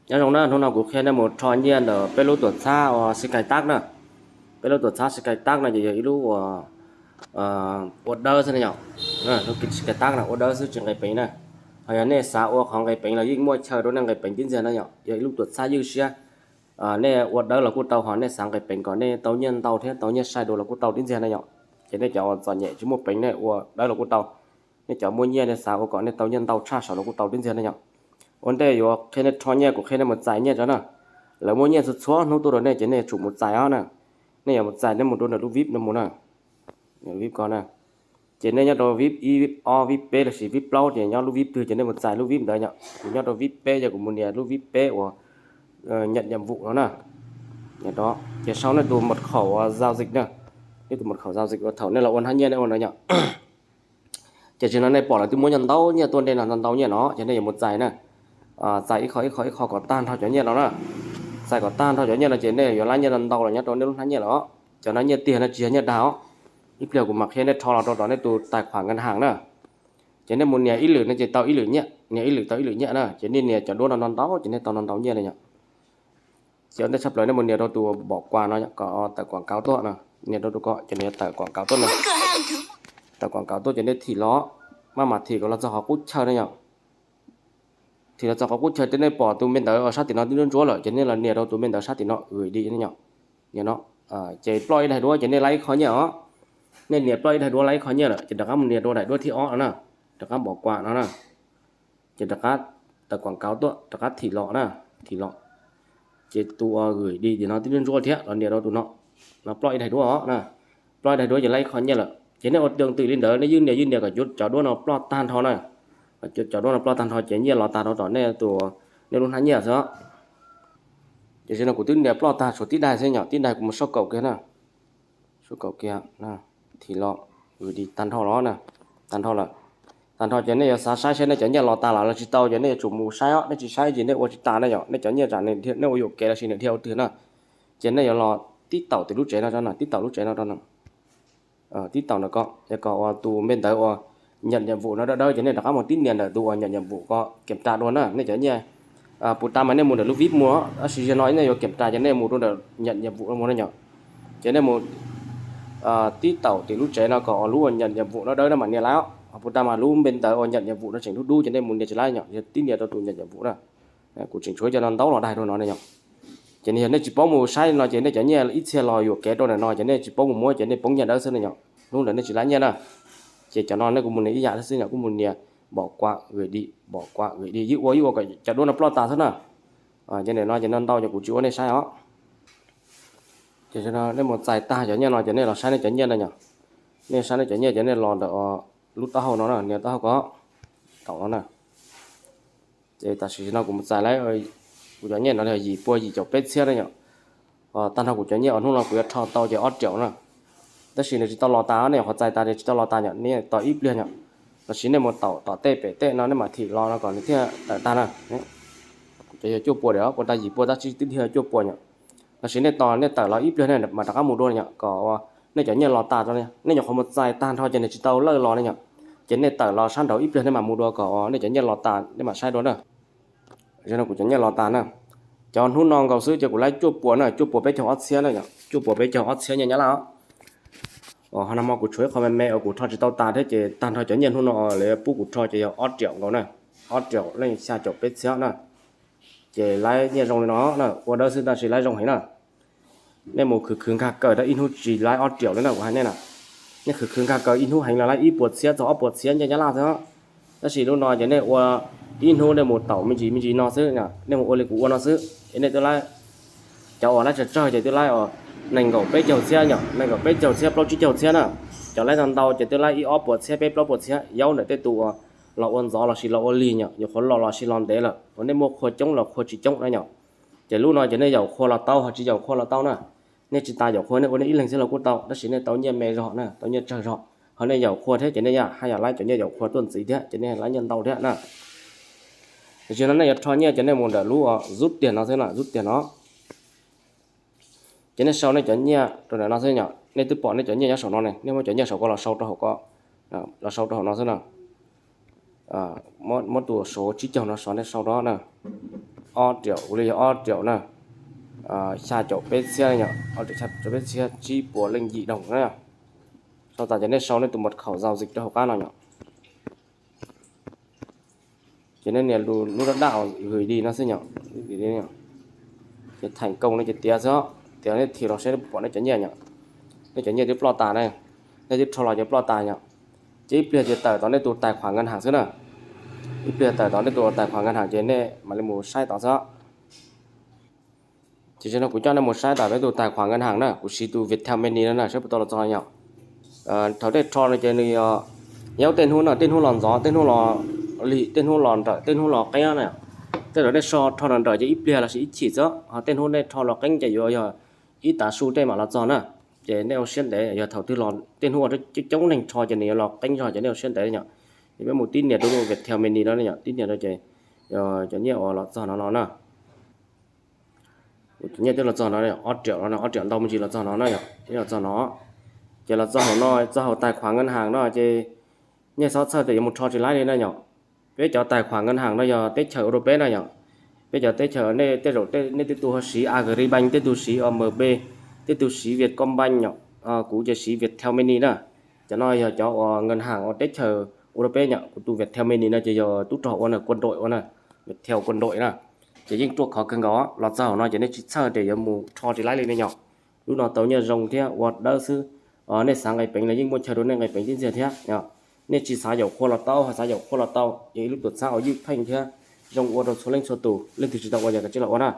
Nyob zoo na, hnub no kuv qhia nej mus rho nyiaj ntawm peb lub tuam txhab uas Sky Tax na. Peb lub tuam txhab Sky Tax no ces yog ib lub uas ua dawb xwb na yom. Lub Sky Tax no ua dawb xwb tsis nqis peev na. Ho yog nej xav ua qhov nqis peev los yeej muaj chaw rau nej nqis peev tib ntxiag na yom. Yog ib lub tuam txhab ywj siab, nej ua dawb los kuj tau, ho nej xav nqis peev kom nej tau nyiaj ntau thiab tau nyiaj sai dua los kuj tau tib ntxiag na yom. Ces nej cov uas txom nyem tsis muaj peev nej ua dawb los kuj tau. Nej cov muaj nyiaj nej xav ua kom nej tau nyiaj ntau tshaj saud los kuj tau tib ntxiag na yom. Ua ntej yuav qhia nej rho nyiaj kuv qhia nej mus txais nyiaj tso na. Lawv muaj nyiaj txhua txhua hnub tuaj rau nej ces nej yuav tsum mus txais os na. Nej yuav mus txais nej mus rau ntawm lub vip no mus na. Vip ko na. Ces nej nyob rau vip ib, vip ob, vip peb lossis vip plaub ces nyob lub vip twg ces nej mus txais lub vip ntawd yom. Kuv nyob rau vip peb ces kuv mus nias lub vip peb uas nhận nhiệm vụ no na. Ces sau nej tus mật khẩu giao dịch na. Nej tus mật khẩu giao dịch uas thaum nej los ua hnab nyiaj nej ua ntawd yom. Ces tam sim no nej pom lawv twb muab nyiaj ntau nyiaj tuaj nej no, ntau nyiaj no ces nej yuav mus txais na. Txais ib qho ib qho ib qho kom tag nrho cov nyiaj no na. Txais kom tag nrho cov nyiaj no ces nej yuav laib nyiaj ntau los nyob rau nej lub hnab nyiaj lawm os. Cov no nyiaj tiag no tsis yog nyiaj dag os. Ib pliag kuv mam qhia nej rho los rau tom nej tus tài khoản ngân hàng na. Ces nej mus nias ib lwm no ces tau ib lwm nyiaj, nias ib lwm tau ib lwm nyiaj na. Ces nej nias cov duab no ntau ntau ces nej tau ntau ntau nyiaj li yom. Ces ua ntej tshaj plaws nej mus nias rau tus bỏ qua no kom tawm quảng cáo tuaj na. Nias rau tus ko ces nws yuav tawm quảng cáo tuaj na. Tawm quảng cáo tuaj ces nej thim los, maj mam thim kom los txog qhov qub chaw na yom. Thim los txog qhov qub chaw ces nej pom tus me ntawv sab tim no twb ntsuab ntsuab lawm ces nej los nias rau tus me ntawv sab tim no gửi đi na yom. Ces ploj ib daim duab ces nej laib ib qho nyiaj os. Nej nias ploj ib daim duab laib ib qho nyiaj lawm ces rov qab mus nias rau daim duab thib ob no na. Rov qab bỏ qua no na. Ces rov qab tawm quảng cáo tuaj rov qab thim los na, thim los. Ces tus uas gửi đi tim no twb ntsuab ntsuab thiab los nias rau tus no, no ploj ib daim duab os na. Ploj ib daim duab ces laib ib qho nyiaj lawm ces nej ua tương tự li ntawd, nej ywj nias ywj nias kom cov duab no ploj tag nrho na. Kom cov duab no ploj tag nrho ces nyiaj los tas rau tom nej tus, nej lub hnab nyiaj xwb. Tiam sis no kuv twb nias ploj tag tshuav tib daim xwb yom, tib daim kuv mus sau kaum kiag na. Sau kaum kiag, thim los, gửi đi tag nrho los na, tag nrho lawm. Tag nrho ces nej yuav xav saib saib nej cov nyiaj los tas lawm los tsis tau ces nej yuav tsum mus saib os, nej tsis saib ces nej ua tsis tas na yom, nej cov nyiaj tsam nej ua yuam kev lossis nws dhia ua twg na. Ces nej yuav los tiếp tục tim lub tsev no, tiếp tục lub tsev no, tiếp tục ntawm ko, es kom ua tus npe ntawv uas nhận nhiệm vụ no dawb dawb ces nej rov qab mus tib nias ntawm tus uas nhận nhiệm vụ ko kiểm tra dua na, nej cov nyiaj puas tas mas nej mus ntawm lub vip mus, tab sis yog no nej yuav kiểm tra ces nej mus rau ntawm nhận nhiệm vụ no mus na yom. Ces nej mus tiếp tục tim lub tsev no kom ua lub uas nhận nhiệm vụ no dawb dawb no mam nias lawm. Puas tas mas lub npe ntawv uas nhận nhiệm vụ no tseem dub dub ces nej mus nias tsis lawm yom, yog tib nias rau tus nhận nhiệm vụ na. Kuv tseem tshuav cov no ntau los daig rau no ne yom. Ces yog nej tsis paub mus saib no ces nej cov nyiaj ib txhia los yuam kev rau ntawm no ces nej tsis paub mus muab ces nej poob nyiaj dawb xwb ne yom. Hnub ntawd nej tsis laib nyiaj na. Ces cov no nej kuj mus nias ib yam thiab xwb yom, kuj mus nias bỏ qua gửi đi, bỏ qua gửi đi, ywj ua ywj ua kom cov duab no ploj tas xwb na. Ces ntawm no ces no ntau ces kuv tsis ua nej saib os. Ces nej mus txais tag cov nyiaj no ces nej los saib nej cov nyiaj na yom. Nej saib nej cov nyiaj ces nej los ntawm lub taub hau no na, nias taub hau ko, taum no na. Ces tam sim no kuv mus txais lawm, kuv cov nyiaj no yog yim pua yim caum peb txhiab na yom. Tag nrho kuv cov nyiaj uas hnub no kuv yuav rho tau ces ob triệu na. Tab sis nws tsis tau los tas, nej nyuam qhuav txais tas ces tsis tau los tas yom, nej tos ib pliag yom. Los sis nej mus taum tom tej pem tej no nej mam thim los no kom nws thiaj tawm tag na. Kuv cov yog cuaj pua diam, puas tas yim pua tab sis twb dhia cuaj pua yom. Los sis nej tos nej tawm los ib pliag nej mam rov qab mus dua yom, kom nej cov nyiaj los tas rau. Nej nyuam qhuav mus txais tag nrho ces nws tsis tau lawj los ne yom. Ces nej tawm los sab nraud ib pliag nej mam mus dua kom nej cov nyiaj los tas nej mam saib dua na. Yog no kuv cov nyiaj los tas na. Cov hnub no nkaus xwb ces kuv laib cuaj puas na, cuaj puas peb caug ob txhiab na yom, cuaj puas peb caug ob txhiab nyiaj Nyab Laj os. Ho nag hmo kuv tshuav ib qho me me uas kuv rho tsis tau tas thiab ces tag nrho cov nyiaj hnub no lawv pub kuv rho ces yog ob triệu nkaus na, ob triệu leej xya caum peb txhiab na. Ces laib nyiaj zoo li no na, ua dawb xwb tab sis laib zoo heev na. Nej mus khwv khwv nkag kaw tab ib hnub tsis laib ob triệu li na kuv hais nej na. Nej khwv khwv nkag kaw ib hnub heev los laib ib puas txhiab txog ob puas txhiab nyiaj Nyab Laj xwb. Tab sis lub no ces nej ua ib hnub nej mus taum me ntsis me ntsis no xwb, nej mus ua li kuv ua no xwb es nej twb laib. Cov uas laib tsawg tsawg ces twb laib nees nkaum peb caug txhiab yom, nees nkaum peb caug txhiab plaub tsib caug txhiab na. Cov laib ntau ntau ces twb laib ib ob puas txhiab peb plaub puas txhiab, yauv ntawm tej tus uas los ua ntxov los sis los ua lig yom, nyuam qhuav los los sis los ntev lawm uas nej muaj qhua coob los qhua tsis coob na yom. Ces lub no ces nej yaum qhua los tau, ho tsis yaum qhua los tau na. Nej tsis tas yaum qhua nej ua nej ib leeg xwb los kuj tau, tab sis nej tau nyiaj me zog na, tau nyiaj tsawg zog. Ho nej yaum qhua thiab ces nej haj yam laib cov nyiaj yaum qhua tuaj ntxiv thiab ces nej laib nyiaj ntau thiab na. Tam sim no nej yuav rho nyiaj ces nej mus ntawm lub rút tiền no xwb na, rút tiền no. Ces nej sau nej cov nyiaj rau ntawm no xwb yom, nej twb pom nej cov nyiaj nyob saum no ne, nej muab cov nyiaj saum ko los sau rau hauv ko, los sau rau hauv no xwb na. Muab tus số tsib caug no xov nej sau rau na. Ob triệu, kuv li yog ob triệu na, xya caum peb txhiab yom, ob triệu xya caum peb txhiab tsib puas leej yim đồng na. Sau tas ces nej sau nej tus mật khẩu giao dịch rau hauv qab no yom. Ces nej nias lub dab dab gửi đi no xwb yom. Ces thành công no ces tiav xwb, tiav nej thim los saib pom nej cov nyiaj yom. Nej cov nyiaj twb ploj tas na, nej twb rho los ces ploj tas yom. Ces ib pliag ces tawm tom nej tus tài khoản ngân hàng xwb na. Ib pliag tawm tom nej tus tài khoản ngân hàng ces nej mam li mus saib tod xwb. Ces no kuv coj nej mus saib tom peb tus tài khoản ngân hàng na, kuv siv tus Viettel Money no na, saib puas tau los txog yom. Thaum nej rho no ces nws yog nyob tej hnub no, tej hnub los ntxov, tej hnub los lig, tej hnub los nrawm, tej hnub los qeeb na. Tej zaum nej rho nrawm nrawm ces ib pliag lossis ib chim xwb, ho tej hnub nej rho los qeeb ces yuav yog ib tav su tej mam los txog na. Ces nej ua siab ntev, yog thaum twg los tej hnub coob coob neeg rho ces nws yuav los qeeb zog ces nej ua siab ntev yom. Ces peb mus tib nias rau lub Viettel Money no yom, tib nias rau ces cov nyiaj uas los txog no no na. Kuv tus nyiaj twb los txog no, ob triệu no, ob triệu ntau me ntsis los txog no na yom, twb los txog no. Ces los txog hauv no, txog hauv tài khoản ngân hàng no ces nej xob txhawj tias yuav mus rho tsis laib li na yom. Peb cov tài khoản ngân hàng no yog teb chaws Europe na yom. Peb cov teb chaws nej tej zaum nej tej tug ho siv Agribank, tej tug siv O M B, tej tug siv Vietcombank yom. Kuv ces siv Viettel Money na. Cov no yog cov uas ngân hàng uas teb chaws Europe yom. Kuv tus Viettel Money no ces yog tub rog ua na, quân đội ua na, Viettel quân đội na. Ces yeej ruaj khov kawg nkaus, los txog hauv no ces nej tsis txhawj tias yuav mus rho tsis laib li ne yom. Lub no tau nyiaj zoo thiab ua dawb xwb. Nej xav nqe peev los yeej muaj chaw rau nej nqe peev tib ntxiag thiab. Nej tsis xav yaum qhua los tau, ho xav yaum qhua los tau, yog ib lub tuam txhab uas ywj pheej thiab zoo ua rau txhua leej txhua tus, leej twg tsis tau ua yog kav tsij los ua na.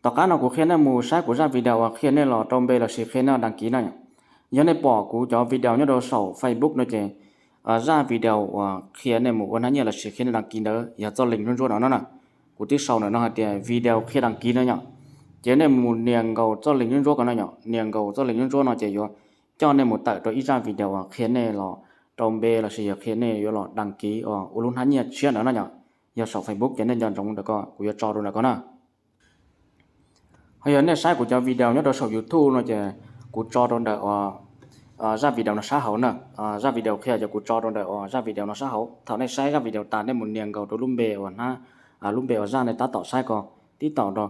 Tom qab no kuv qhia nej mus saib kuv zaj video uas qhia nej los rau npe lossis qhia nej đăng ký no. Yog nej pom kuv cov video nyob rau saum Facebook no ces zaj video uas qhia nej mus ua hnab nyiaj lossis qhia nej đăng ký ntawd yog txoj link ntsuab ntsuab no no na. Kuv twb sau ntawm no hais tias video qhia đăng ký no yom. Ces nej mus nias nkaus txoj link ntsuab ntsuab ko no yom, nias nkaus txoj link ntsuab ntsuab no ces yuav coj nej mus tawm rau ib zaj video uas qhia nej los rau npe lossis yog qhia nej yuav los đăng ký ua lub hnab nyiaj tshiab ntawd no yom. Yog saum Facebook ces nej nco ntsoov ntawm ko, kuv yuav tso rau ntawm ko na. Ho yog nej saib kuv cov video nyob rau saum YouTube no ces kuv tso rau ntawm zaj video no sab hauv na. Zaj video qhia ces kuv tso rau ntawm zaj video no sab hauv. Thaum nej saib zaj video tas nej mus nias nkaus rau lub npe uas hnab, lub npe uas zaj nej tab tom saib ko, tib taum rau,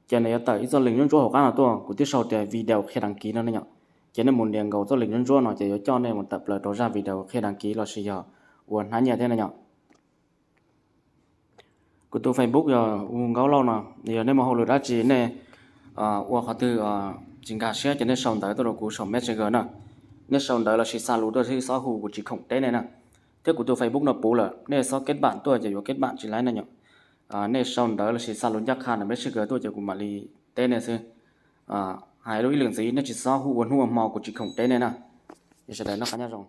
ces nws yuav tawm ib txoj link ntsuab ntsuab hauv qab no tuaj, kuv twb sau tias video qhia đăng ký no ne yom. Ces nej mus nias nkaus txoj link ntsuab ntsuab no ces yuav coj nej mus tawm plaws rau zaj video qhia đăng ký lossis yog ua hnab nyiaj thiab ne yom. Kuv tus Facebook yog U Nkaub Lauj no, yog nej muaj hauj lwm dab tsi nej ua qhov twg tsis nkag siab ces nej sau ntawv tuaj rau kuv saum Messenger na. Nej sau ntawv lossis xa lus tuaj xwb, xob hu, kuv tsis khoom teb nej na. Thiab kuv tus Facebook no puv lawm, nej xob kết bạn tuaj ces yuav kết bạn tsis laib na yom. Nej sau ntawv lossis xa lus ncaj qha ntawm Messenger tuaj ces kuv mam li teb nej xwb. Hais lus ib lwm ntxiv, nej tsis xob hu ua hnub ua hmo, kuv tsis khoom teb nej na. Sawv daws noj qab nyob zoo.